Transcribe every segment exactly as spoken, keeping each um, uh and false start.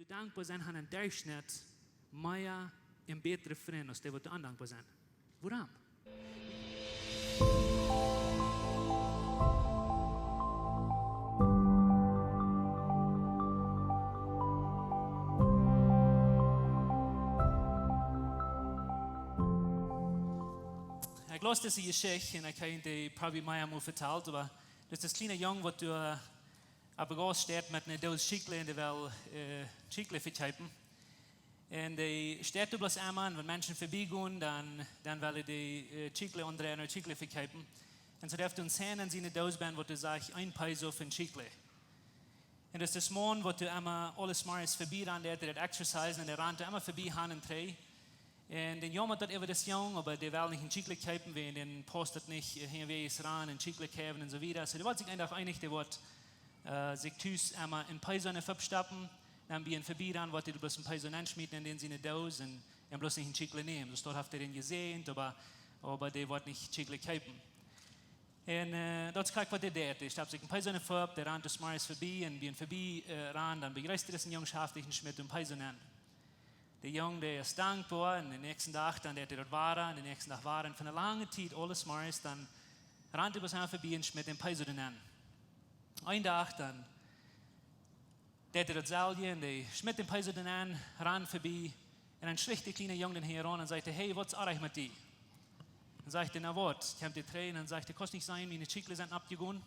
Dankboa sent, han em Derchschnitt mea un bätre Frind aus dee, waut ondankboa sent. Wuarom? Ekj laus dise Jeschicht un ekj hab dee probably mea mol vetalt, oba daut es een kjliena Jung, waut doa opp de Gauss steit met eene Doos Chicle un dee well Chicle vekjeepen. Un dee steit doa bloos emma, un wan Menschen verbie gonen, dan, dan well hee dee Chicle aundreien un Chicle vekjeepen. Un soo deit hee een sign en siene Doos benn, waut doa sajcht: "Een peso fa een Chicle." Un daut es dis Maun, waut doa emma aules Morjes verbie rand, dee deit exercisen un dee rant doa emma verbie han un trigj. Un dän jaumat daut äwa dis Jung, oba dee well nich een Chicle kjeepen, wiels dän paust daut nich, hee wia ieescht ran een Chicle kjeepen un soo wieda. Soo dee woat sikj een Dach eenich, dee woat sikj tus emma een peso en de Fupp stoppen, dan biem verbie rand woat hee bloos een peso nenschmieten en dän siene Doos un, un bloos nich een Chicle nämen. Soo daut haft hee dän jesäajent, oba, oba dee woat nich Chicle kjeepen. Un daut es krakjt waut hee deit. Hee stopt sikj een peso en de Fupp, dee rant dis Morjes verbie un biem verbie rand, dan bejreest hee disen Jung schaftich un schmitt dän peso nen. De Jung, dee es dankboa un dän näakjsten Dach, dan deit hee daut wada, un dän näakjsten Dach wada. Un fa eene lange Tiet, aules Morjes, dan rant hee bloos emma verbie un schmitt dän peso nen. Een Dach, dan deit hee daut selwje un hee schmitt dän peso nen, rant verbie. Un dan schricht de kjliena Jung dän hinjaraun un sajcht: "Hey, waut es oajch met die?" Dan sajcht hee: "Na waut?" Kjemt hee trigj un dan sajcht hee: "Kaust nich seenen, miene Chicle sent aufjegonen?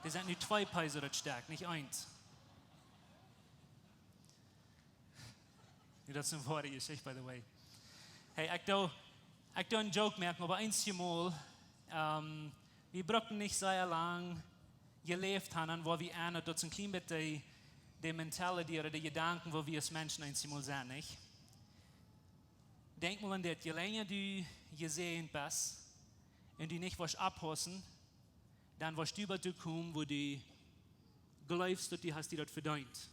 Dee sent nu twee peso daut Stekj, nich eent." Nu, daut es eene woare Jeschicht, by the way. Hey, ekj doo, ekj doo een joke moaken, oba eenjemol, wie brucken nich sea lang jeläft han, dan woa wie aun, daut daut een kjlien bät de, de mentality ooda de Jedanken, woo wie aus Menschen eenjemol sent, nich? Denkj mol aun dit: je lenja du jesäajent best un du nich woascht oppaussen, dan woascht du bat doa komen, wua du jleefst, daut du hast die daut vedeent.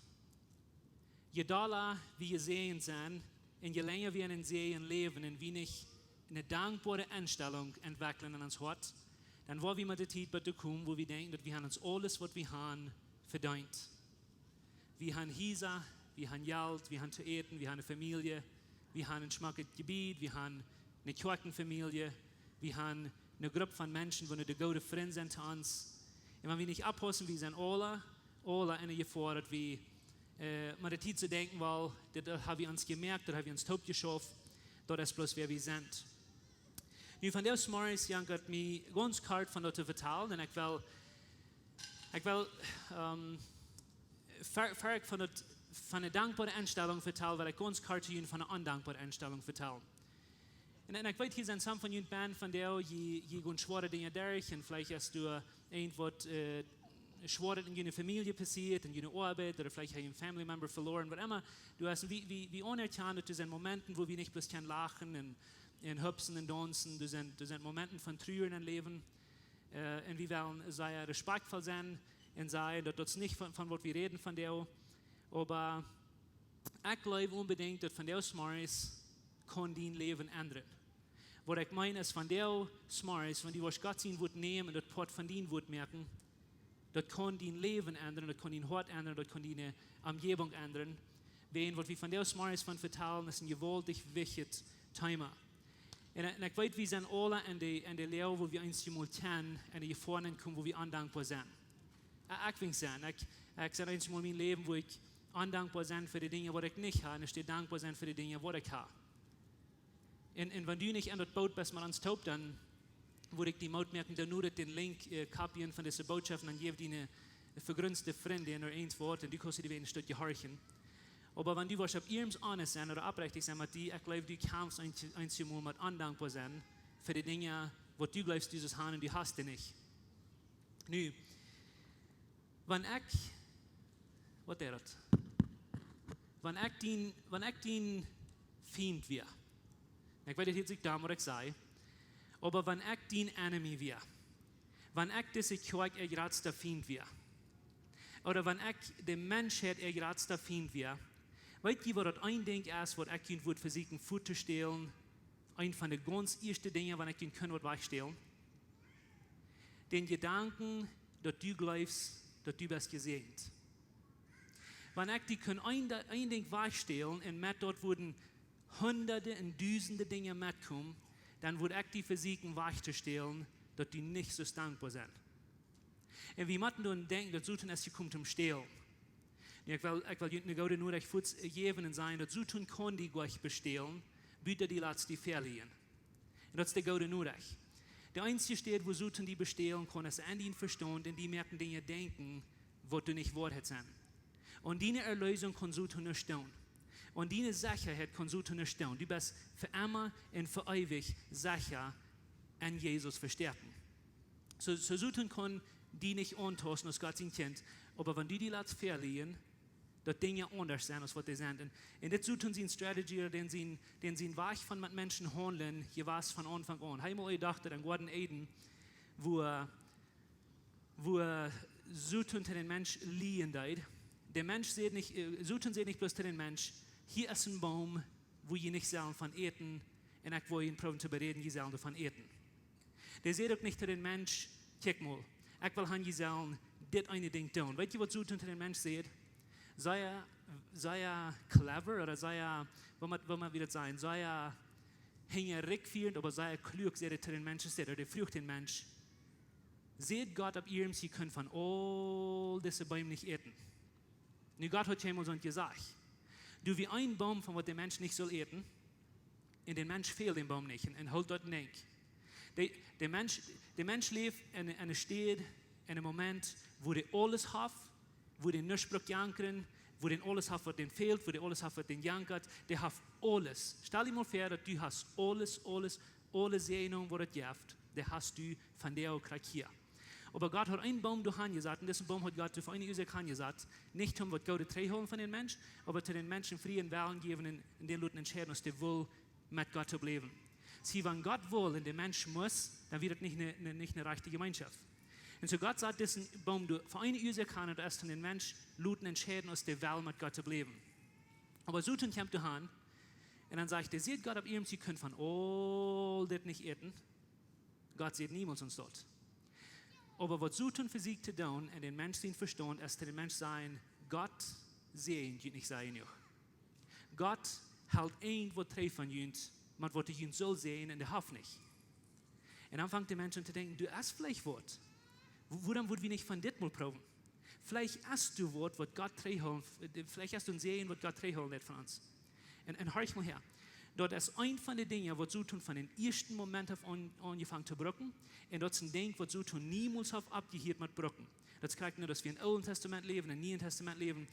Je dolla wie jesäajent sent un je lenja wie en dän Säajen läwen un wie nich eene dankboare Enstalunk entwekjlen en ons Hoat, dan woa wie met de Tiet bat doa komen, wua wie denkjen, daut wie han ons aules, waut wie han, vedeent. Wie han Hiesa, wie han Jelt, wie han to äten, wie han eene Famielje, wie han een schmocket Jebied, wie han eene Kjoakjenfamielje, wie han eene Grupp von Menschen, waut de goode Frind sent to ons. Un wan wie nich oppaussen, wie sent aula, aula en de Jefoa, daut wie met de Tiet soo denkjen: "Well, dit, daut ha wie ons jemoakt, daut ha wie ons toopjeschauft, daut es bloos wäa wie sent." Nu, vondoag zemorjes jankat mie gaunz kort von daut to vetalen, un ekj well, ekj well, ver, ver ekj von daut, von eene dankboare Enstalunk vetal, well ekj gaunz kort to junt von eene ondankboare Enstalunk vetalen. Un, un ekj weet, hia sent some von junt benn, vondoag jie, jie gonen schwoare Dinja derch, un veleicht hast du irjentwaut Schwoaret en june Famielje passieet, en june Oabeit, ooda veleicht hast du een family member veloaren, waut emma. Du hast, wie, wie, wie aunerkjanen, daut doa sent Momenten, wua wie nich bloos kjennen lachen un, un hopsen un daunzen. Doa sent, doa sent Momenten von Truren em Läwen. Un wie wellen sea respakjtvoll sennen un sajen, daut daut es nich von, von waut wie räden vondoag. Oba ekj jleew onbedinjt, daut vondoag zemorjes kaun dien Läwen endren. Waut ekj meen es, vondoag zemorjes, wan du woascht Gott sien Wuat nämen un daut Poat von dien Wuat moaken, daut kaun dien Läwen endren, daut kaun dien Hoat endren, daut kaun diene Omjäwunk endren. Wäajen waut wie vondoag zemorjes von vetalen, es een jewaultich wichtjet Thema. Un, un ekj weet, wie sent aula en de, en de Loag, wua wie eenjemol kjennen en de Jefoa nenkomen, wua wie ondankboa sent. Ekj, ekj sie, ekj, ekj sie eenjemol en mien Läwen, wua ekj ondankboa sie fa de Dinja, waut ekj nich ha, un ekj sie dankboa sie fa de Dinja, waut ekj ha. Un, un wan du nich en daut Boot best met ons toop, dan wudd ekj die Moot moaken, download dän Link, kopien von dise Bootschoft, un dan jeff dee ne, ne vegrensde Frindin ooda irjentwäm, un du kaust dee een Stootje horchen. Oba wan du woascht opp iernst honest sennen ooda oprechtich sennen met die, ekj jleew, du kjamfst eenjemol met ondankboa sennen fa de Dinja, waut du jleefst, du sust han, un du hast dee nich. Nu, wan ekj, waut deit daut? Wan ekj dien, wan ekj dien Fient wia. Ekj weet, daut hieet sikj domm, waut ekj saj. Oba wan ekj dien enemy wia. Wan ekj dise Kjoakj äa jratsta Fient wia. Ooda wan ekj de Menschheit äa jratsta Fient wia. Weet jie, waut daut een Dinkj es, waut ekj junt wudd vesieekjen väatostälen? Een von de gaunz ieeschte Dinja, waut ekj junt kunn wudd wajchstälen. Dän Jedanken, daut du jleefst, daut du best jesäajent. Wan ekj die kunn een, een Dinkj wajchstälen un met daut wudden hunderte un dusende Dinja metkomen, dan wudd ekj die vesieekjen wajchtostälen, daut du nich sust dankboa sennen. Un wie motten dan denkjen, daut Soton es jekomen toom stälen. Nu, ekj well, ekj well junt eene goode Norecht fuaz jäwen un sajen, daut Soton kaun die goanich bestälen, buta dee lat die veleiden. Un daut es de goode Norecht. De eensje Städ, wua Soton die bestälen kaun, es en dien Vestaunt un die moaken Dinja denkjen, waut du nich Woarheit sent. Un diene Erleesunk kaun Soton nich doonen. Un diene Sechaheit kaun Soton nich doonen. Du best fa emma un fa eewich secha en Jesus vestoaken. Soo, soo Soton kaun die nich auntausten aus Gott sien Kjint. Oba wan du die latst veleiden, daut Dinja aundasch sent aus waut dee sent. Un, un dit Soton sien Strategie, dän sien, dän sien Wajch von met Menschen haundlen, jewast von Aunfank aun. Hee mol jedocht, daut em Goaden Eden, wua, wua Soton to dän Mensch lieejen deed. De Mensch säd nich, äh, Soton säd nich bloos to dän Mensch: "Hia es een Boom, wua jie nich sellen von äten, un ekj woa junt proowen to beräden, jie sellen doavon äten." Dee säd uk nich to dän Mensch: "Kjikj mol, ekj well han, jie sellen dit eene Dinkj doonen." Weetst du, waut Soton to dän Mensch säd? Sea, sea clever, ooda sea, waut mott, waut mott wie daut sajen? Sea hinjarikj fierent, oba sea kluak säd hee to dän Mensch, säd hee, dee fruach dän Mensch: "Säd Gott opp ieescht, jie kunnen von aul dise Beem nich äten?" Nu, Gott haud kjeenmol soont jesajcht. Doa wia een Boom, von waut de Mensch nich sull äten, un dän Mensch fäld dän Boom nich, un, un hoolt daut en Denkj. De, de Mensch, de Mensch läft en, en eene Städ, en een Moment, wua dee aules haft, wua dee nuscht brukt jankren, wua dee aules haft, waut dän fält, wua dee aules haft, waut dän jankat, dee haft aules. Stal die mol väa, daut du hast aules, aules, aule Säajnunk, waut et jeft, dee hast du von dee uk krakjt hia. Oba Gott haud een Boom doa hanjesat, un disen Boom haud Gott doa fa eene Uasoak hanjesat, nich om waut Goodet trigjhoolen von dän Mensch, oba to dän Mensch frieen Wellen jäwen un, un dän loten entscheiden, aus dee well met Gott to bliewen. See, wan Gott well un de Mensch must, dan wia daut nich eene, eene, nich eene rajchte Jemeenschoft. Un soo Gott sat disen Boom doa fa eene Uasoak han, un daut es om dän Mensch loten entscheiden, aus dee well met Gott to bliewen. Oba Soton kjemt doa han, un dan sajcht hee: "Säd Gott opp ieescht, jie kunnen von aul dit nich äten?" Gott säd niemols ons daut. Oba waut Soton vesieekjt to doonen en dän Mensch sien Vestaunt, es to dän Mensch sajen: "Gott säajent junt nich sea jenuach. Gott helt irjentwaut trigj von junt, met waut hee junt sull säajnen, un dee haft nich." Un dan fangt de Mensch aun to denkjen: "Doa es veleicht waut. Wo-, wuarom wudden wie nich von dit mol proowen? Veleicht es doa waut, waut Gott trigjhoolen, veleicht es doa een Säajen, waut Gott trigjhoolen deit von ons." Un, un horch mol häa. Daut es eent von de Dinja, waut Soton von dän ieeschten Moment haft aun-, aunjefongen to brucken. Un daut es een Dinkj, waut Soton niemols haft oppjehieet met brucken. Daut es krakjt, daut wie em Oolen Tastament läwen, em Nieen Tastament läwen.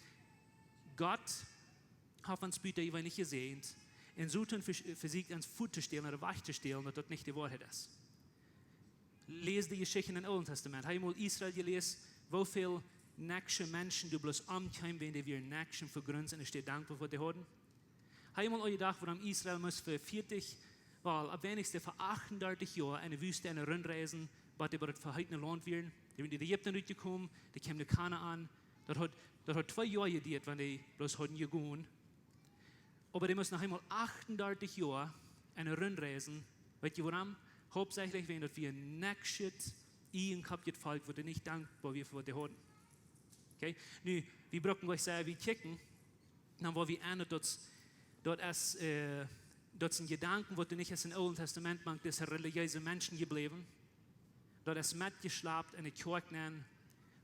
Gott haft ons buta jeweenlich jesäajent. Un Soton ves-, vesieekjt ons väatostälen ooda wajchtostälen, daut daut nich de Woarheit es. Läs de Jeschichten em Oolen Tastament. Hast du mol Israel jeläst, woo väl nakjte Menschen doa bloos omkjeemen, wan dee wieren nakjt un vegrunt un nich dankboa fa waut dee hauden? Hast du mol aun jedocht, wuarom Israel must fa vieetich, well, opp weinichstens fa achtundartich Joa en de Wüste en eene Rundreis, bat dee bie daut veheetne Launt wieren? Dee wieren ut Ägipten rutjekomen, dee kjeemen no Kanaan. Daut haud, daut haud twee Joa jedieet, wan dee bloos hauden jegonen. Oba dee musten noch eemol achtundartich Joa en eene Rundreis. Weetst du wuarom? Hauptsächlich wäajen daut wie een nakjtet, ieejenkoppjet Volkj, waut nich dankboa wia fa waut dee hauden. Okay? Nu, wie brucken nich sea wiet kjikjen, dan woa wie aun, daut, daut es, äh, daut sent Jedanken, waut nich es em Oolen Tastament mank dise relijeese Menschen jebläwen. Daut es metjeschlapt en de Kjoakj nenn,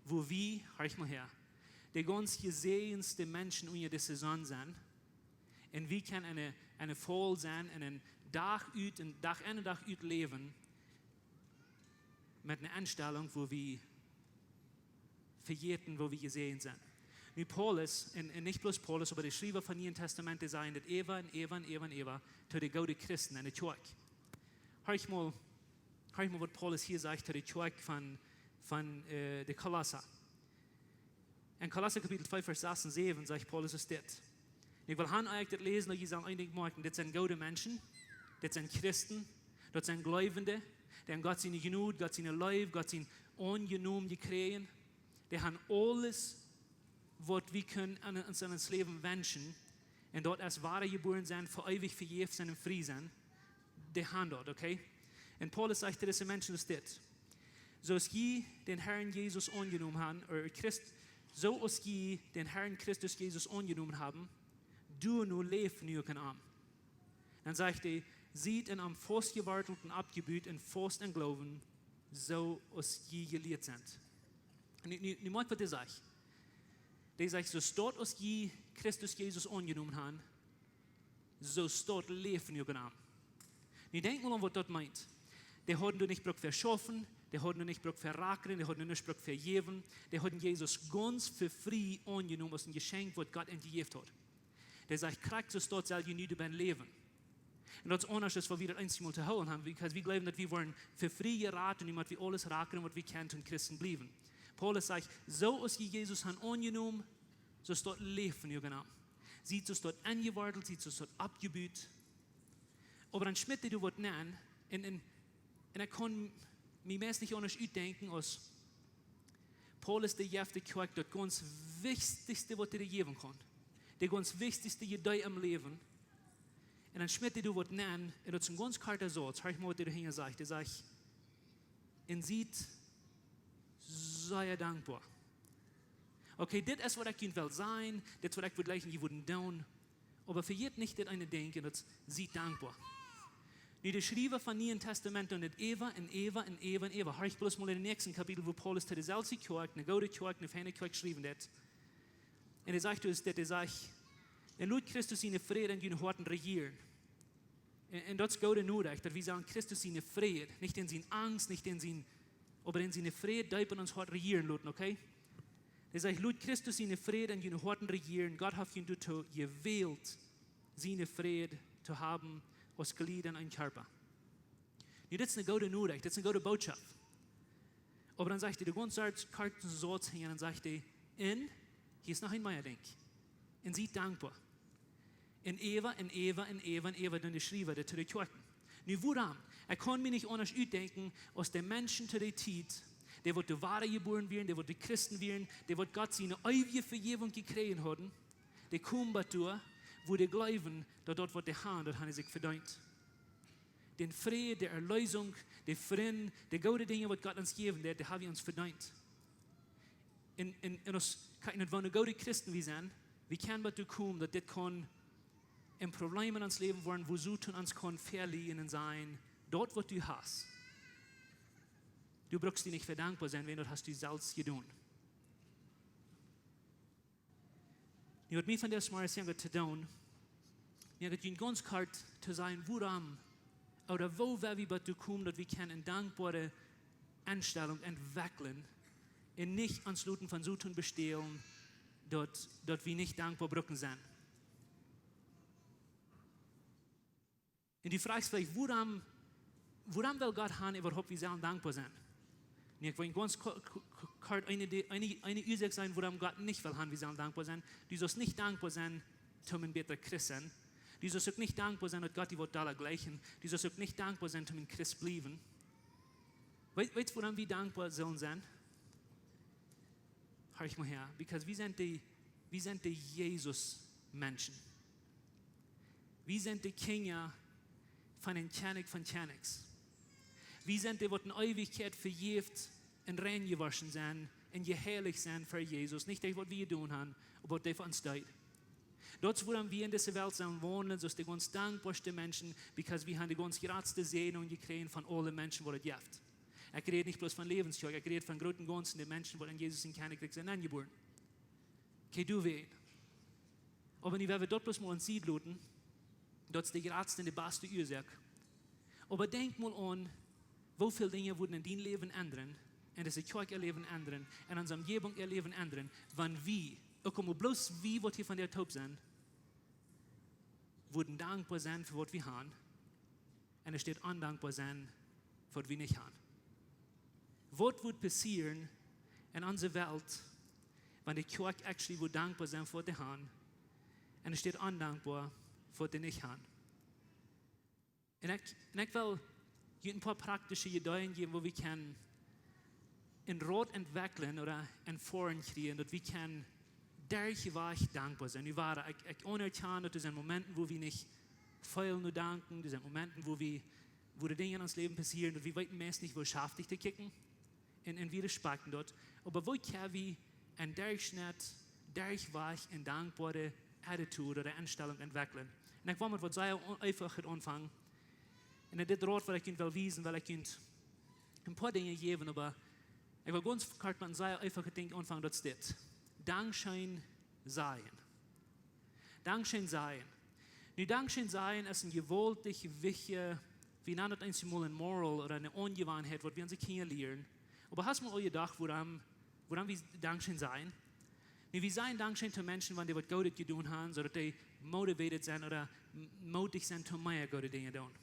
wua wie, horch mol häa, de gaunz jesäajenste Menschen unja dise Sonn sent. Un wie kjennen en eene, en eene Faul sennen, en een Dach ut un Dach en un Dach ut läwen met eene Enstalunk, wua wie vejäten, wua wie jesäajent sent. Nu Paulus, un, un nich bloos Paulus, oba de Schriewa von Nieen Tastament, dee sajen daut äwa un äwa un äwa un äwa to de goode Christen en de Kjoakj. Horch mol, horch mol, waut Paulus hia sajcht to de Kjoakj von, von, äh, de Kolossa. En Kolossa Kapitel twee, Varsch sas un säwen sajcht Paulus dit. Un ekj well han, aus ekj dit läs, daut jie sellen een Dinkj moakjen. Dit sent goode Menschen. Dit sent Christen. Daut sent Gleubende. Dee han Gott siene Jnod, Gott siene Leew, Gott sien Aunjenomen jekjräajen. Dee han aules, waut wie kjennen aun ons, aun ons Läwen wenschen. Un daut es wadajebuaren sennen, fa eewich vejäft sennen un frie sennen. Dee han daut, okay? Un Paulus sajcht to dise Menschen dit: "Soo aus jie dän Herrn Jesus aunjenomen han, ooda Christ, Soo aus jie dän Herrn Christus Jesus aunjenomen haben, doano läft nu uk en am. Dan sajcht hee: Siet en am faustjewortelt un oppjebut un faust em Gloowen, soo aus jie jelieet sent. Nu, nu, nu moakj waut hee sajcht. Hee sajcht: Soo staut aus jie Christus Jesus aunjenomen haben, soo staut läft nu uk en am. Nu denkj mol aun waut daut meent. Dee hauden doa nich brukt fa schaufen, dee hauden doa nich brukt fa rakren, dee hauden doa nich brukt fa jäwen, dee hauden Jesus gaunz fa frie aunjenomen aus een Jeschenkj waut Gott an jejäft haud. Dee sajcht: Krakjt soo staut sell jie nu doabennen läwen. Un daut es aundasch aus waut wie daut eensjemol to hoolen haben, because wie jleewen daut wie woaren fa frie jerat un nu mott wie aules rakren waut wie kjennen toom Christen bliewen. Paulus sajcht: Soo aus jie Jesus haben aunjenomen, soo staut läft nu uk en am. Siet soo staut enjewortelt, siet soo staut oppjebut. Oba dan schmitt hee doa waut nenn un, un, un ekj kaun mie meist nich aundasch utdenkjen aus Paulus, dee jeft de Kjoakj daut gaunz wichtichste waut hee jäwen kaun. De gaunz wichtichste Idee em Läwen. Un dan schmitt hee doa waut nenn un daut es een gaunz korta Sauz. Hia, ekj mott waut hee doa hinja sajcht. Hee sajcht: Un siet sea dankboa. Okay, dit es waut ekj junt well sajen, dit es waut ekj wudd jleichen jie wudden doonen. Oba vejät nich dit eene Dinkj, un daut es: Siet dankboa. Nu, de Schriewa vom Nieen Tastament deit dit äwa un äwa un äwa un äwa. Horch bloos mol en dän näakjsten Kapitel, wua Paulus to deeselwje Kjoakj, eene goode Kjoakj, eene feine Kjoakj schriewen deit. Un hee sajcht ons dit, hee sajcht: Un lot Christus sienen Fräd en june Hoaten rejieren. Un, un daut es goode Norecht, daut wie sellen Christus sienen Fräd, nich en siene Angst, nich en sienen, oba en sienen Fräd deep en ons Hoat rejieren loten, okay? Hee sajcht: Lot Christus sienen Fräd en june Hoaten rejieren. Gott haft junt doatoo jewält, sienen Fräd to haben aus Jlieda en een Kjarpa. Nu, dit es eene goode Norecht, dit es eene goode Bootschoft. Oba dan sajcht hee doa gaunz kort, kort een Sauz hinja, un dan sajcht hee: Un, hia es noch een mea Dinkj. Un siet dankboa. Un äwa un äwa un äwa un äwa deed de Schriewa dit to de Kjoakjen. Nu, wuarom? Ekj kaun mie nich aundasch utdenkjen aus de Menschen to dee Tiet, dee waut doa wadajebuaren wieren, dee waut doa Christen wieren, dee waut Gott siene eewje Vejäwunk jekjräajen hauden, dee kjeemen bat doa, wua dee jleewen daut daut waut dee haben, daut haben see sikj vedeent. Dän Fräd, de Erleesunk, de Frind, de goode Dinja waut Gott ons jäwen deed, dee haben wie ons vedeent. Un, un, un aus, kjikj, un wan wie goode Christen wie sent, wie kjennen bat doa komen daut dit kaun een Problem en ons Läwen woaren, wua Soton ons kaun veleiden un sajen: Daut waut du hast, du brukst die nich fa dankboa sennen, wiels daut hast du selfst jedonen. Nu, waut mie vondoag zemorjes to doonen, mie haft et gaunz kort to sajen, wuarom, ooda woo woa wie bat doa komen, daut wie kjennen eene dankboare Enstalunk entwekjlen un nich ons loten von Soton bestälen, daut, daut wie nich dankboa brucken sennen. Un du froagst veleicht, wuarom, wuarom well Gott haben äwahaupt, wie sellen dankboa sennen? Nu, ekj well gaunz ko-, ko-, ko-, kort eene, de-, eene, eene Uasoak sajen, wuarom Gott nich well haben, wie sellen dankboa sennen. Du saust nich dankboa sennen, om een bätra Christ sennen. Du saust uk nich dankboa sennen, daut Gott die woat dolla jlikjen. Du saust uk nich dankboa sennen, om een Christ bliewen. Weet, weetst, wuarom wie dankboa sellen sennen? Horch mol häa, because wie sent de, wie sent de Jesus-Menschen. Wie sent de Kjinja von een Kjennich von Kjennichs. Wie sent dee, waut en Eewichkjeit vejäft un reinjewoschen sent un jeheilicht sent fa Jesus. Nich dee, waut wie jedonen haben, oba waut dee fa ons deed. Daut es, wuarom wie en dise Welt sellen waundlen, soo aus de gaunz dankboaste Menschen, because wie haben de gaunz jratste Säajen jekjräajen von aule Menschen, waut et jeft. Ekj räd nich bloos von Läwens Kjoakj, ekj räd von grooten gaunzen, de Menschen, waut en Jesus sien Kjennichrikj sent aunjebuaren. Okay, du ween. Oba nu, wan wie daut bloos mol aun Sied loten, daut es de jratste un de baste Uasoak. Oba denkj mol aun, woo väl Dinja wudden en dien Läwen endren, en dise Kjoakj äa Läwen endren, en onse Omjäwunk äa Läwen endren, wan wie, uk om bloos wie, waut hia vondoag toop sent, wudden dankboa sennen fa waut wie haben, un enne Städ ondankboa sennen fa waut wie nich haben. Waut wudd passieren en onse Welt, wan de Kjoakj actually wudd dankboa sennen fa waut dee haben, un enne Städ ondankboa fa waut dee nich haben? Un ekj, un ekj well junt een poa praktische Iedeen jäwen, woo wie kjennen een Rot entwekjlen ooda een Foaren kjrieen, daut wie kjennen derchwajch dankboa sennen. Nu woa ekj, ekj aunerkjan, daut doa sent Momenten, wua wie nich feelen no danken, doa sent Momenten, wua wie, wua de Dinja en ons Läwen passieren, daut wie weeten meist nich, woo schaftich to kjikjen. Un, un wie respecten daut. Oba woo kjenn wie een Derchschnitt, derchwajch eene dankboare Attitude ooda Enstalunk entwekjlen. Un ekj well met waut sea eefachet aunfangen. Un dit Rot waut ekj junt well wiesen, well ekj junt een poa Dinja jäwen, oba ekj well gaunz kort met een sea eefachet Dinkj aunfangen, daut es dit: Dankscheen sajen. Dankscheen sajen. Nu, Dankscheen sajen es een jewaultich wichtja, wie nanen daut eenjemol een moral ooda eene Aunjewanheit, waut wie onse Kjinja lieren. Oba hast mol aul jedocht, wuarom, wuarom wie Dankscheen sajen? Nu, wie sajen Dankscheen to Menschen, wan dee waut Goodet jedonen haben, soo daut dee motivated sent ooda m-, mootich sent to mea goode Dinja doonen.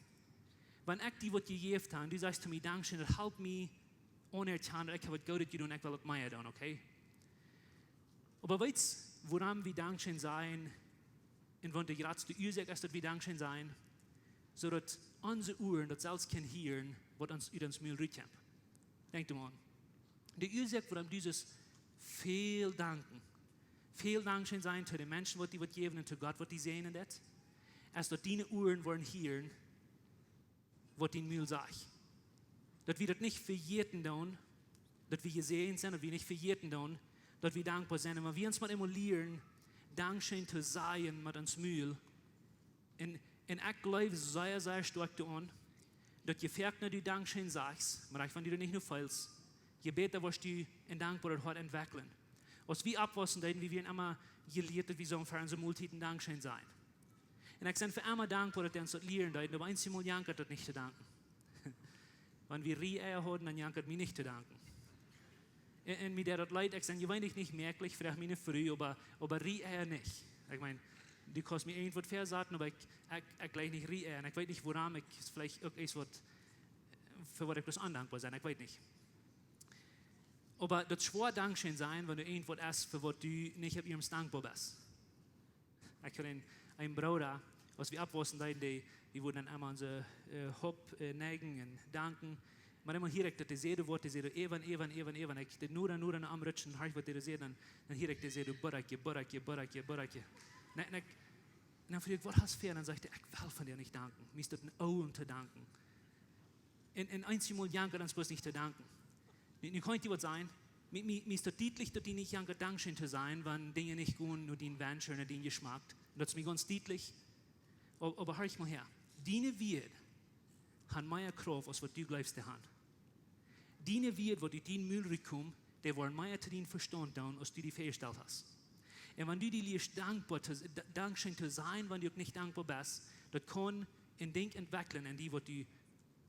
Wan ekj die waut jejäft hab, du sajchst to mie Dankscheen, daut halpt mie aunerkjanen, daut ekj hab waut Goodet jedonen, ekj well daut mea doonen, okay? Oba weetst, wuarom wie Dankscheen sajen? Un waut de jratste Uasoak es, daut wie Dankscheen sajen? Soo daut onse Uaren daut selfst kjennen hieren, waut ons ut ons Mul rutkjemt. Denkj doaraun. De Uasoak, wuarom du sajchst väl danken, väl Dankscheen sajen to de Menschen, waut die waut jäwen, un to Gott, waut die säajnen deit, es daut diene Uaren woaren hieren, waut dien Mul sajcht. Daut wie daut nich vejäten doonen, daut wie jesäajent sent, daut wie nich vejäten doonen, daut wie dankboa sent. Un wan wie ons mau eemol lieren, Dankscheen to sajen met ons Mul. Un, un ekj jleew sea, sea stoakj doaraun, daut je foakna du Dankscheen sajchst, mau wan du daut nich nu feelst, je bäta woascht du een dankboaret Hoat entwekjlen. Aus wie oppwaussen deeden, wie wieren emma jelieet, daut wie sullen fa onse Moltieden Dankscheen sajen. Un ekj sie fa emma dankboa, daut dee ons daut lieren deeden, oba eenjemol jankat daut nich to danken. Wan wie Rieeia hauden, dan jankat mie nich to danken. Un, un mie deed daut leet, ekj sie jeweenlich nich mäakjlich, froag miene Fru, oba, oba Rieeia nich. Ekj meen, du kaust mie irjentwaut väasaten, oba ekj, ekj, ekj jlikj nich Rieeia. Un ekj weet nich wuarom, ekj, es veleicht uk eent waut, fa waut ekj bloos ondankboa sie, ekj weet nich. Oba daut es schwoa Dankscheen sajen, wan du irjentwaut hast, fa waut du nich opp iernst dankboa best. Ekj haud een, een Brooda, aus wie oppwaussen deeden, dee, wie wudden dan emma onse, äh, Hopp, äh, neijen un danken. Mau dan hieed ekj daut dee säd, waut dee säd, äwa, äwa, äwa, äwa. Ekj deed nu un nu aum Rutschen, hieed ekj waut dee säd, dan, dan hieed ekj dee säd, Buddakje, Buddakje, Buddakje, Buddakje. Un, un ekj, un dan fruach ekj, waut hast du? Un dan säd hee, ekj well von die nich danken. Mie es daut een Owen to danken. Un, un eenjemol jankat ons bloos nich to danken. Nu, nu kaun ekj die waut sajen. Mie, mie, mie es daut dietlich, daut die nich jankat Dankscheen to sajen, wan Dinja nich gonen no dien Wensch ooda no dien Jeschmak. Un daut es mie gaunz dietlich. O-, oba horch mol häa. Diene Wieed han mea Krauft aus waut du jleefst to han. Diene Wieed, waut ut dien Mul rutkomen, dee woaren mea to dien Vestaunt doonen, aus du die väajestalt hast. Un wan du die lieescht dankboa to, d-, Dankscheen to sajen, wan du uk nich dankboa best, daut kaun een Dinkj entwekjlen en die, waut du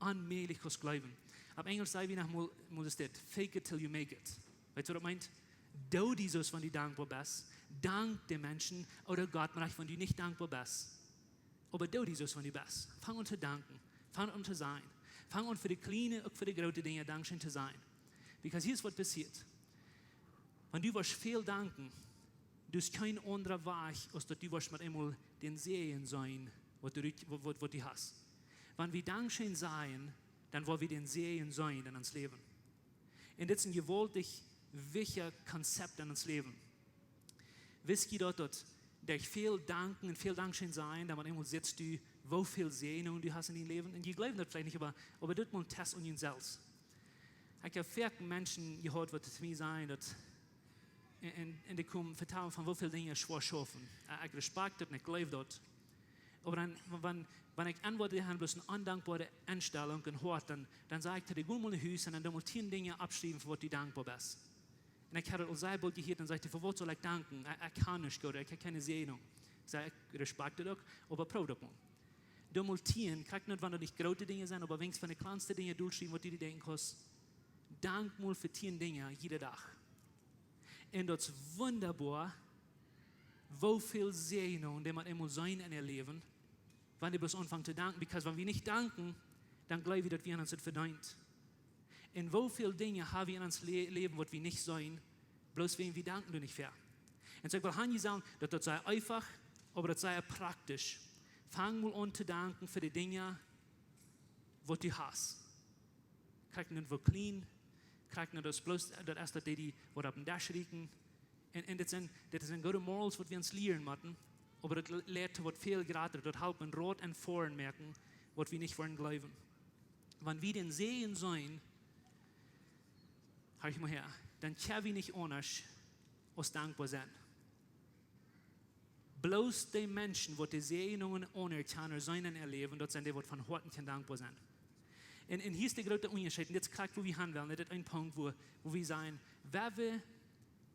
onmäajlich kaust jleewen. Opp Enjlisch saj wie noch mol, mol es dit: Fake it till you make it. Weetst du, waut daut meent? Doo die soo aus wan du dankboa best. Dank de Menschen ooda Gott, mau wan du nich dankboa best. Oba doo die soo aus wan du best. Fang aun to danken. Fang aun to sajen. Fang aun fa de kjliene, uk fa de groote Dinja Dankscheen to sajen. Because hia es waut passieet. Wan du woascht väl danken, du hast kjeen aundra Wajch, aus daut du woascht mau eemol dän Säajen seenen, waut du, waut, waut, waut du hast. Wan wie Dankscheen sajen, dan woa wie dän Säajen seenen en ons Läwen. Un dit es een jewaultich wichtja Konzept en ons Läwen. Wist du daut, daut derch väl danken un väl Dankscheen sajen, dan mau eemol sitst du, woo väl Säajnungen du hast en dien Läwen? Un jie jleewen daut veleicht nich, oba, oba dit mol een Test aun junt selfst. Ekj hab foaken Menschen jehieet, waut to mie sajen, daut, un, un, un dee komen vetalen von woo väl Dinja schwoa schaufen. Ekj, ekj respect daut un ekj jleew daut. Oba dan, wan, wan ekj aun waut dee han, bloos eene ondankboare Enstalunk un Hoat, dan, dan saj ekj to dee: Go mol no Hus un dan doo mol tieen Dinja oppschriewen, fa waut du dankboa best. Un ekj hab daut aul sea boolt jehieet, dan sajcht hee: Fa waut saul ekj danken? Ekj, ekj kaun nich, Gott, ekj hab kjeene Säajnunk. Ekj saj: Ekj respect daut uk, oba proow daut mol. Doo mol tieen, krakjt nich, wan daut nich groote Dinja sent, oba weens von de kjlanste Dinja dolschriewen, waut du die denkjen kaust. Dank mol fa tieen Dinja jieda Dach. Un daut es wundaboa, woo väl Säajnungen dee mau eemol seenen en äa Läwen, wan dee bloos aunfangen to danken. Because wan wie nich danken, dan jleew wie, daut wie ons daut vedeent. Un woo väl Dinja ha wie en ons Lä-, Läwen, waut wie nich seenen, bloos wäajen wie danken doa nich fa. Un soo ekj well han sajen, daut, daut es sea eefach, oba daut es sea praktisch. Fang mol aun to danken fa de Dinja, waut du hast. Krakjt nich woo kjlien, krakjt nich daut bloos, daut es daut dee, dee waut opp dän Desch rieekjen. Un, un dit sent, dit sent goode morals, waut wie ons lieren motten, oba daut le-, leit to waut väl jratret, daut halpt een Rot en Foaren moaken, waut wie nich woaren jleewen. Wan wie dän Säajen seenen, horch mol häa, dan kjenn wie nich aundasch aus dankboa sennen. Bloos dee Menschen, waut de Säajnungen aunerkjanen ooda seenen en äa Läwen, daut sent dee, waut von Hoaten kjennen dankboa sennen. Un, un hia es de groote Unjascheet, un dit es krakjt, wua wie han wellen, dit es een Punkt, wua, wua wie sajen, wan wie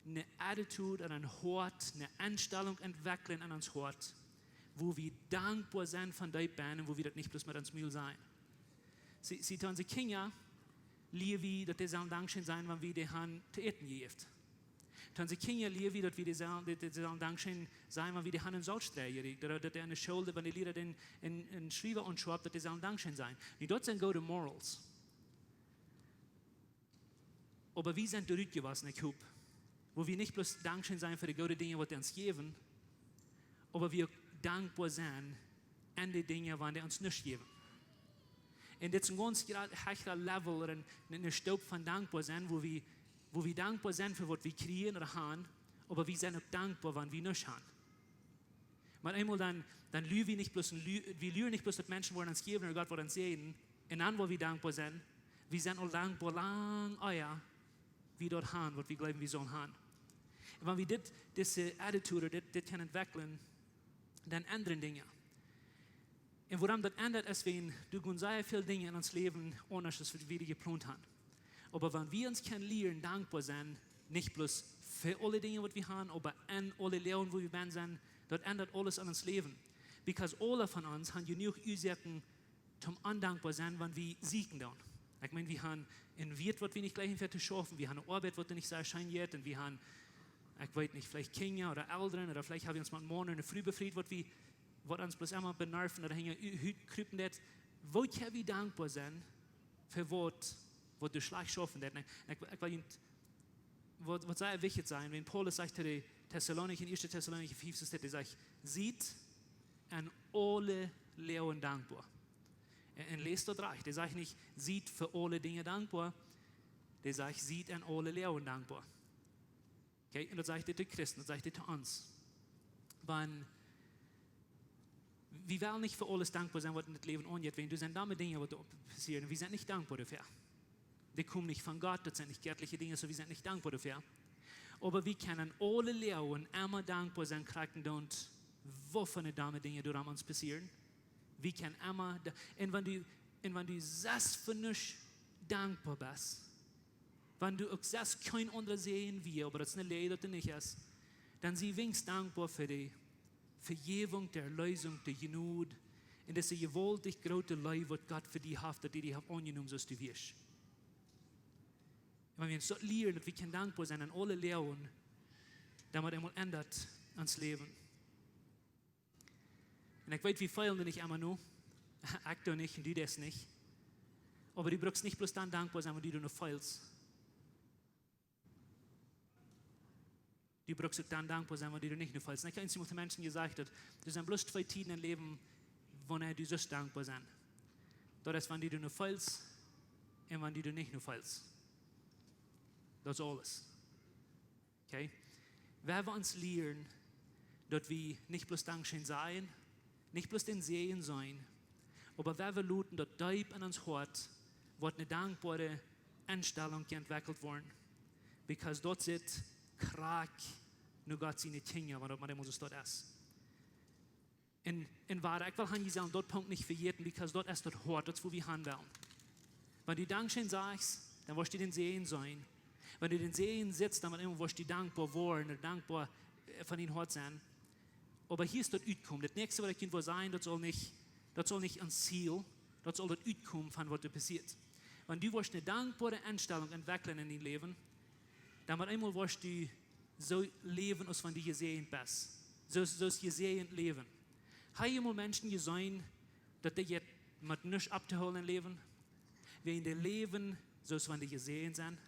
ne attitude un een Hoat, ne Enstalunk entwekjlen en ons Hoat, wua wie dankboa sent von deep bennen un wua wie daut nich bloos met ons Mul sajen. See, see, to onse Kjinja lia wie, daut dee sellen dankscheen sennen, wan wie dee han to äten jejäft. To onse Kjinja lia wie, daut wie dee sellen, dee, dee sellen dankscheen sennen, wan wie dee han een Solstreich jerieekjt, ooda daut dee aun de School, wan de Liera dän, een, een Schriewa aunschoaft, daut dee sellen dankscheen sennen. Nu, daut sent goode Morals. Oba wie sent doa rutjewossen, ekj hop, wua wie nich bloos dankscheen sennen fa de goode Dinja, waut dee ons jäwen, oba wie uk dankboa sent en de Dinja, wan dee ons nuscht jäwen. Un dit es een gaunz gra-, hechra Level ooda een, een, een Stoop von dankboa sennen, wua wie, wua wie dankboa sent fa waut wie kjrieen ooda han, oba wie sent uk dankboa, wan wie nuscht han. Mau eemol dan, dan lia wie nich bloos, een Lie-, wie lieren nich bloos, daut Menschen woaren ons jäwen ooda Gott woat ons säajnen, un dan woa wie dankboa sennen. Wie sent aul dankboa lang ea wie daut han, waut wie jleewen, wie sellen han. Un wan wie dit, dise attitude, dit, dit kjennen entwekjlen, dan endren Dinja. Un wuarom daut endat, es, wan doa gonen sea väl Dinja en ons Läwen aundasch, aus wie, wie jeplont han. Oba wan wie ons kjennen lieren dankboa sennen, nich bloos fa aule Dinja, waut wie han, oba en aule Loagen, wua wie bennen sent, daut endat aules aun ons Läwen. Because aule von ons han jenuach Uasoaken toom ondankboa sennen, wan wie sieekjen doonen. Ekj meen, wie han een Wieet, waut wie nich jlikjen, fa to schaufen. Wie han eene Oabeit, waut nich sea scheen jeit. Un wie han, ekj weet nich, veleicht Kjinja ooda Elren, ooda veleicht ha wie ons met een Maun ooda eene Fru befriet, waut wie, waut ons bloos emma benerven ooda hinja de Hut krupen deit. Woo kjenn wie dankboa sennen fa waut, waut doa schlajcht schaufen deit? Un ekj, ekj, ekj well junt waut, waut sea wichtich es, wan Paulus sajcht to de Tessalonicha, en Ieeschte Tessalonicha fief, soo steit, dee sajcht: "Siet en aule Loagen dankboa." Un, un läst daut rajcht. Dee sajcht nich: "Siet fa aule Dinja dankboa." Dee sajcht: "Siet en aule Loagen dankboa." Okay, un daut sajcht hee to Christen, daut sajcht hee to ons. Wan wie wellen nich fa aules dankboa sennen, waut en dit Läwen aunjeit, wan doa sent domme Dinja, waut doa passieren, un wie sent nich dankboa doafäa. Dee komen nich von Gott, daut sent nich jettliche Dinja, soo wie sent nich dankboa doafäa. Oba wie kjennen aule Loagen emma dankboa sennen, krakjt endoont, waut fa domme Dinja doa rom ons passieren. Wie kjennen emma, da-, un wan du, un wan du selfst fa nuscht dankboa best, wan du uk selfst kjeen aundra Säajen wia, oba daut es eene Läajen, daut doa nich es, dan sie weens dankboa fa de Vejäwunk, de Erleesunk, de Jnod, un dise jewaultich groote Leew, waut Gott fa die haft, daut hee die haft aunjenomen, soo aus du wieescht. Un wan wie ons daut lieren, daut wie kjennen dankboa sennen en aule Loagen, dan woat eemol endat ons Läwen. Un ekj weet, wie feelen doa nich emma no. Ekj doa nich un du deist nich. Oba du brukst nich bloos dan dankboa sennen, wan du doa no feelst. Du brukst uk dan dankboa sennen, wan du doa nich no feelst. Un ekj hab eemol to Menschen jesajcht, daut doa sent bloos twee Tieden em Läwen, wanea du sust dankboa sennen. Daut es, wan du doa no feelst un wan du doa nich no feelst. Daut es aules. Okay? Wan wie ons lieren, daut wie nich bloos dankscheen sajen, nich bloos dän Säajen seenen, oba wan wie loten, daut deep en ons Hoat woat eene dankboare Enstalunk entwekjelt woaren. Because daut sitt krakjt no Gott siene Kjinja, wan daut mau eemol soo es. Un, un wua ekj well han, jie sellen daut Punkt nich vejäten, because daut es daut Hoat, daut es, wua wie han wellen. Wan du dankscheen sajchst, dan woascht du dän Säajen seenen. Wan du dän Säajen sitst, dan woascht du dankboa woaren, dankboa, äh, von dien Hoat sennen. Oba hia es daut Utkomen. Daut näakjste, waut ekj junt well sajen, daut saul nich, daut saul nich een Ziel, daut saul daut Utkomen von waut doa passieet. Wan du woascht eene dankboare Enstalunk entwekjlen en dien Läwen, dan met eemol woascht du soo läwen, aus wan du jesäajent best. Soo, soo aus jesäajent läwen. Ha jie mol Menschen jeseenen, daut dee met nuscht opptohoolen em Läwen? Wäajen dee läwen, soo aus wan dee jesäajent sent.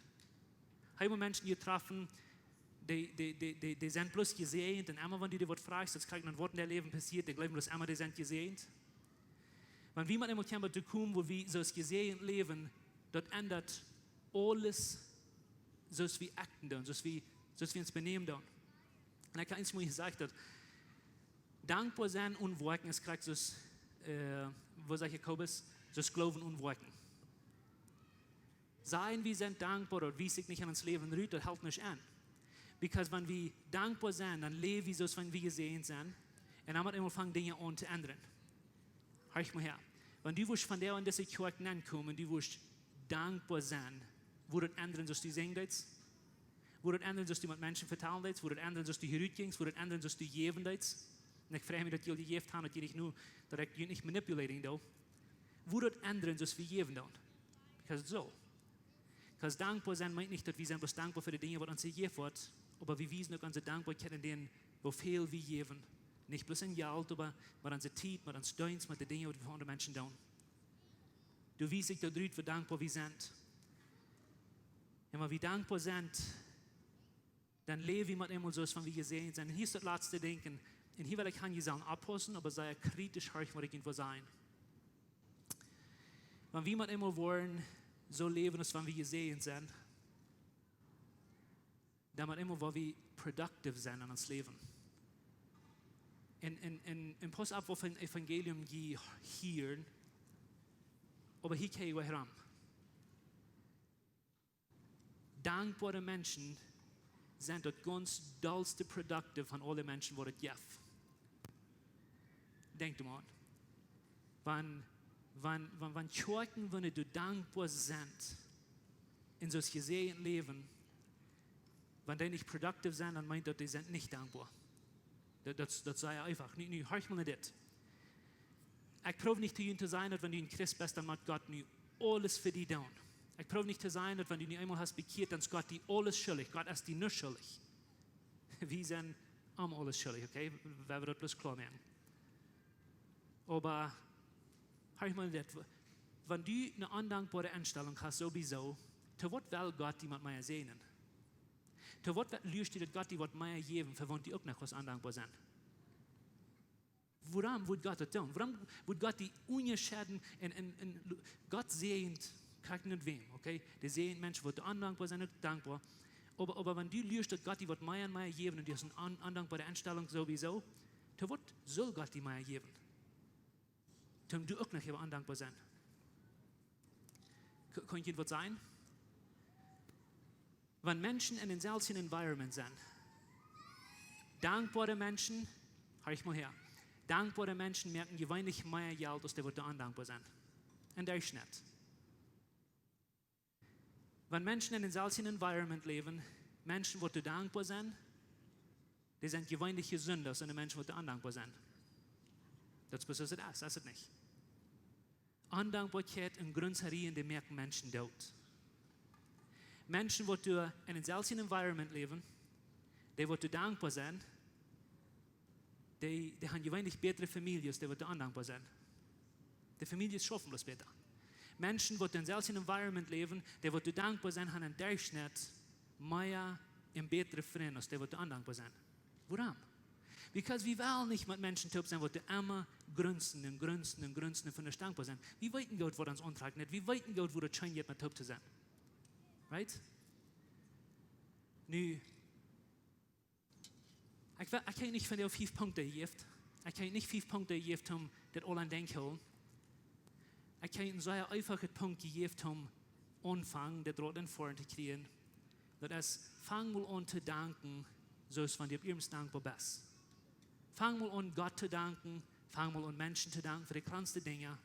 Ha jie mol Menschen jetroffen, dee, dee, dee, dee, dee sent bloos jesäajent un emma, wan du dee waut frajchst, daut krakjt dan waut en äa Läwen passieet, dee jleewen bloos emma, dee sent jesäajent. Wan wie met eemol kjennen doatoo komen, wua wie soo aus jesäajent läwen, daut endat aules, soo aus wie acten doonen, soo aus wie, soo aus wie ons benämen doonen. Un ekj hab eemol jesajcht, daut dankboa sennen onen Woakjen es krakjt soo aus, äh, waut sajcht Jakobus, soo aus Gloowen onen Woakjen. Sajen, wie sent dankboa, daut wiest sikj nich en ons Läwen rut, daut halpt nuscht aun. Because wan wie dankboa sent, dan läw wie soo aus wan wie jesäajent sent. Un dan mott eemol aunfangen Dinja aun to endren. Horch mol häa. Wan du wurscht vondoag en dise Kjoakj nenkomen, du wurscht dankboa sennen, wudd daut endren soo aus du sinjen deetst? Wudd daut endren soo aus du met Menschen vetalen deetst? Wudd daut endren soo aus du hia rut jinjst? Wudd daut endren soo aus du jäwen deetst? Un ekj frei mie daut jie aul jejäft han, daut jie nich nu, daut ekj junt nich manipulating doo. Wudd daut endren soo aus wie jäwen doonen? Because dankboa sennen meent nich daut wie sent bloos dankboa fa de Dinja waut ons jejäft woat, oba wie wiesen uk onse Dankboakjeit en dän, woo väl wie jäwen. Nich bloos en Jelt, oba met onse Tiet, met ons Deenst, met de Dinja waut wie fa aundre Menschen doonen. Du wiest daut rut, woo dankboa wie sent. Un wan wie dankboa sent, dan läw wie met eemol soo aus wan wie jesäajent sent. Un hia es daut latste Dinkj. Un hia well ekj han, jie sellen oppaussen, oba sea kritisch horchen, waut ekj junt well sajen. Wan wie met eemol woaren soo läwen aus wan wie jesäajent sent, dan met eemol woa wie productive sennen en ons Läwen. Un, un, un, un pauss opp waut fa een Evangelium jie hieren, oba hia kjrie jie rom. Dankboare Menschen sent daut gaunz dollste productive von aule Menschen waut et jeft. Denkj doa mol aun. Wan, wan, wan, wan Kjoakjen, wan dee dankboa sent, un soo aus jesäajent läwen, wan dee nich productive sent, dan meent daut, dee sent nich dankboa. Daut, daut, daut saj ekj eefach. Nu, nu, horch mol no dit. Ekj proow nich to junt to sajen daut wan du een Christ best, dan mott Gott nu aules fa die doonen. Ekj proow nich to sajen daut wan du nu eemol hast bekjieet, dan es Gott die aules schuldich. Gott es die nuscht schuldich. Wie sent am aules schuldich, okay? Wie woaren daut bloos kloa moaken. Oba, horch mol dit. Wan du eene ondankboare Enstalunk hast, sowieso, to waut well Gott die met mea säajnen? To waut luascht du daut Gott die woat mea jäwen, fa wan du uk noch waut ondankboa sent? Wuarom wudd Gott daut doonen? Wuarom wudd Gott die unjascheiden un, un, un lu-, Gott säajent, kjikj no wäm, okay? Dee säajent Menschen waut ondankboa sent, nich dankboa. Oba, oba wan du luascht daut Gott die woat mea un mea jäwen un du hast eene on-, ondankboare Enstalunk sowieso, to waut saul Gott die mea jäwen? Toom du uk noch äwa ondankboa sennen. K-, kaun ekj junt waut sajen? Wan Menschen en een selfstjen environment sent, dankboare Menschen, horch mol häa, dankboare Menschen moaken jeweenlich mea Jelt aus dee waut ondankboa sent. Em Derchschnett. Wan Menschen en een selfstjen environment läwen, Menschen waut dankboa sent, dee sent jeweenlich jesunda aus de Menschen waut ondankboa sent. Daut es bloos soo aus et es, es et nich? Ondankboakjeit un Grunzerien, dee moaken Menschen doot. Menschen waut en een selfstjen environment läwen, dee waut dankboa sent, dee, dee han jeweenlich bätre Famieljes aus dee waut ondankboa sent. De Famieljes schaufen bloos bäta. Menschen waut en een selfstjen environment läwen, dee waut dankboa sent, han em Derchschnett mea un bätre Frind aus dee waut ondankboa sent. Wuarom? Because wie wellen nich met Menschen toop sennen waut emma grunzen un grunzen un grunzen un von de Stank sent. Wie weeten goot waut ons auntrakjt, nich? Wie weeten goot woo daut scheen jeit met toop to sennen. Right? Nu, ekj well, ekj hab nich von dee fief Punkten jejäft. Ekj hab nich fief Punkten jejäft om dit aul aun denkj hoolen. Ekj hab een sea eefachet Punkt jejäft om aunfangen dit Rot en Form to kjrieen. Daut es, fang mol aun to danken, soo aus wan du opp iernst dankboa best. Fang mol aun Gott to danken, fang mol aun Menschen to danken fa de kjlanste Dinja.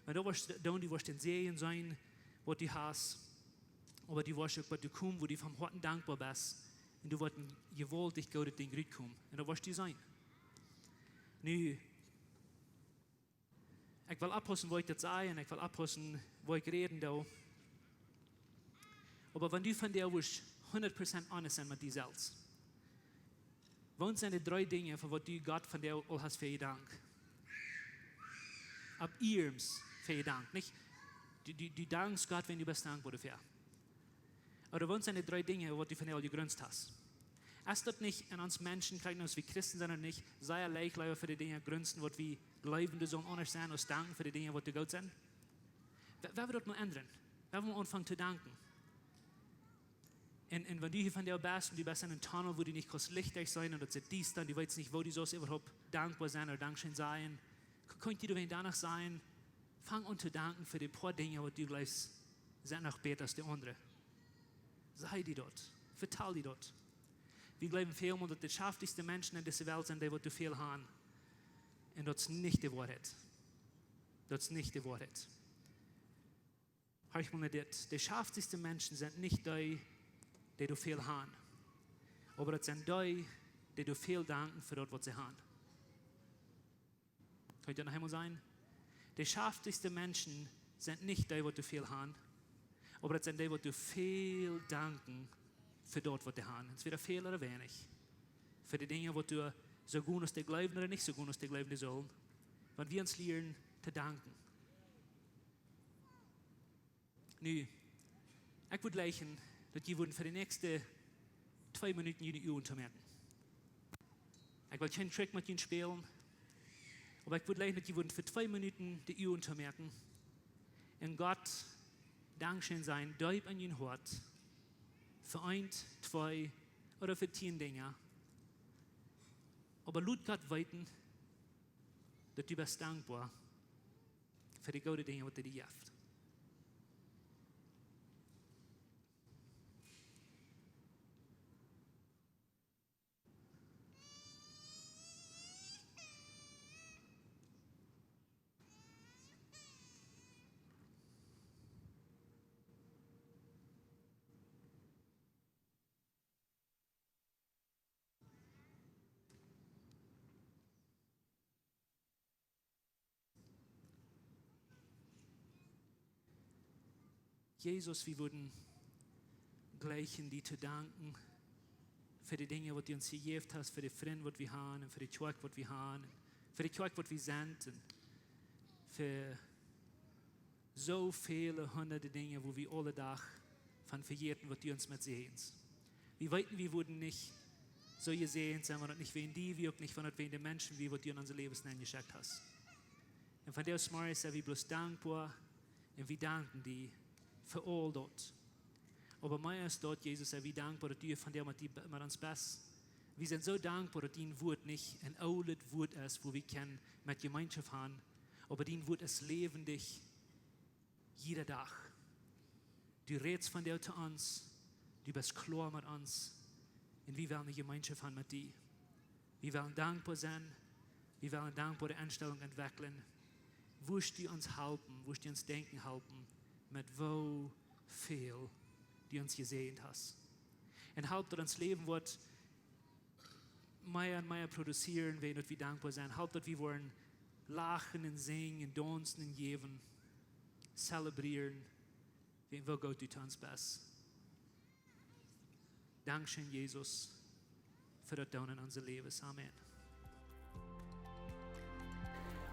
Wan du woascht doonen, du woascht dän Säajen seenen waut du hast, oba du woascht uk waut du kjrieen, wua du von Hoaten dankboa best. Un du woascht een jewaultich goodet Dinkj rutkomen. Un daut woascht du seenen. Nu, ekj well oppaussen woo ekj daut saj un ekj well oppaussen woo ekj räden doo. Oba wan du vondoag wurscht hundat Prozent honest sennen met die selfst. Waut sent de dree Dinja fa waut du Gott vondoag aul hast fa jedankt? Opp iernst fa jedankt, nich? Du, du, du dankst Gott wan du best dankboa doafäa. Oba waut sent de dree Dinja waut du vondoag aul jegrunzt hast? Es daut nich en ons Menschen, kjikj, aus wie Christen sent ooda nich, sea leicht, leewa fa de Dinja grunzen waut wie jleewen dee sullen aundasch sennen, aus danken fa de Dinja waut goot sent? Wie, wie wellen daut mol endren. Wie wellen aunfangen to danken. Un, un wan du hia vondoag best un du best en een Tunnel wua du nich kaust Licht seenen un daut es diesta un du weetst nich woo du saust äwahaupt dankboa sennen ooda Dankscheen sajen, k-, kaun ekj die doawäajen doano sajen, fang aun to danken fa de poa Dinja waut du jleefst sent noch bäta aus de aundre. Saj die daut. Vetal die daut. Wie jleewen välmol, daut de schaftichste Menschen en dise Welt sent dee, waut doa väl han. Un daut es nich de Woarheit. Daut es nich de Woarheit. Horch mol no dit. De schaftichste Menschen sent nich dee, dee doa väl han. Oba daut sent dee, dee doa väl danken fa daut, waut see han. Kaun ekj daut noch eemol sajen? De schaftichste Menschen sent nich dee, waut doa väl han, oba daut sent dee, waut doa väl danken fa daut, waut see han. Entwäda väl ooda weinich. Fa de Dinja, waut doa soo goot aus dee jleewen ooda nich soo goot aus dee jleewen, dee sullen. Wan wie ons lieren to danken. Nu, ekj wudd jleichen, daut jie wudden fa de näakjste twee Minuten june Uagen toomoaken. Ekj well kjeen Trick met junt spälen, oba ekj wudd jleichen, daut jie wudden fa twee Minuten de Uagen toomoaken un Gott dankscheen sajen, deep en jun Hoat, fa eent, twee ooda fa tieen Dinja. Oba lot Gott weeten, daut du best dankboa fa de goode Dinja, waut hee die jeft. Jesus, wie wudden jleichen die to danken fa de Dinja, waut du ons jejäft hast, fa de Frind, waut wie han, un fa de Kjoakj, waut wie han, un fa de Kjoakj, waut wie sent, un fa soo väle hundade Dinja, wua wie aule Dach von vejäten, waut du ons met säajest. Wie weeten, wie wudden nich soo jesäajent sennen, wan daut nich wäajen die wia, uk nich, wan daut wäajen de Menschen wia, waut du en onse Läwes nenjeschekjt hast. Un vondoag zemorjes sent wie bloos dankboa un wie danken die fa aul daut. Oba mea aus daut, Jesus, sent wie dankboa, daut du vondoag met die, met ons best. Wie sent soo dankboa, daut dien Wuat nich een oolet Wuat es, wua wie kjennen met Jemeenschoft han, oba dien Wuat es läwendich jieda Dach. Du rätst vondoag to ons, du best kloa met ons, un wie wellen eene Jemeenschoft han met die. Wie wellen dankboa sennen, wie wellen eene dankboare Enstalunk entwekjlen. Wurscht du ons halpen, wurscht du ons denkjen halpen, met woo väl du ons jesäajent hast. Un halp, daut ons Läwen woat mea un mea produzieren, wäajen daut wie dankboa sent. Halp, daut wie woaren lachen un sinjen un daunzen un jäwen, celebrieren, wäajen woo goot du to ons best. Dankscheen, Jesus, fa daut Doonen en onse Läwes. Amen.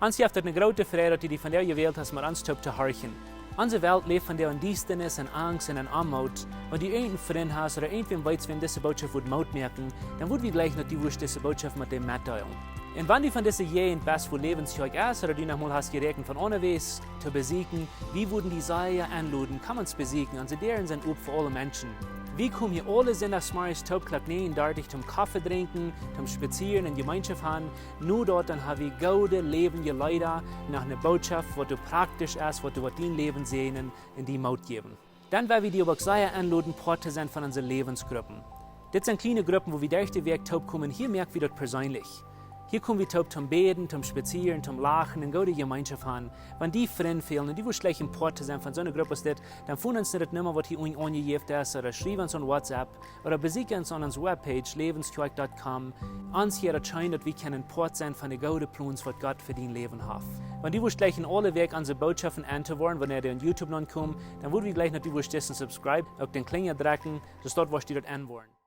Ons jeft et eene groote Freid, daut du die vondoag jewält hast, met ons toop to horchen. Onse Welt läft vondoag en Diestanis, en Angst un en Oamoot. Wan du irjent een Frint hast ooda irjentwäm weetst, wäm dise Bootschoft wudd Moot moaken, dan wudd wie jleichen, daut du wurscht dise Bootschoft met däm metdeelen. Un wan du von dise Jäajent best, wua Läwens Kjoakj es, ooda du noch mol hast jeräakjent von onjewäa to besieekjen, wie wudden die sea enloden, komm ons besieekjen. Onse Däaren sent op fa aule Menschen. Wie komen hia aule Sindach zemorjes toop Klock näajen dartich toom Koffe drinkjen, toom spazieren un Jemeenschoft han. Nu daut, dan ha wie goode läwendje Leeda, noch eene Bootschoft, waut doa praktisch es, waut doa woat dien Läwen säajnen un die Moot jäwen. Dan well wie die oba uk sea enloden, Poat to sennen von onse Läwensgruppen. Dit sent kjliene Gruppen, wua wie derch de Wäakj toop komen. Hia moak wie daut perseenlich. Hia kom wie toop toom bäden, toom spazieren, toom lachen un goode Jemeenschoft han. Wan die Frind fälen un du wurscht jleichen Poat to sennen von soone Grupp aus dit, dan foon ons no de Numma, waut hia unjen aunjejäft es, ooda schriew ons aun WhatsApp, ooda besieekj ons aun onse Webpage, läwenskjoakj dot com. Ons hia daut scheen, daut wie kjennen Poat sennen von de goode Plons, waut Gott fa dien Läwen haft. Wan du wurscht jleichen aule Wäakj onse Bootschoften auntohieren, wan dee aun YouTube nopp komen, dan wudd wie jleichen, daut du wurscht disen subscribe, uk dän Klinja drekjen, soo daut du wurscht daut aunhieren.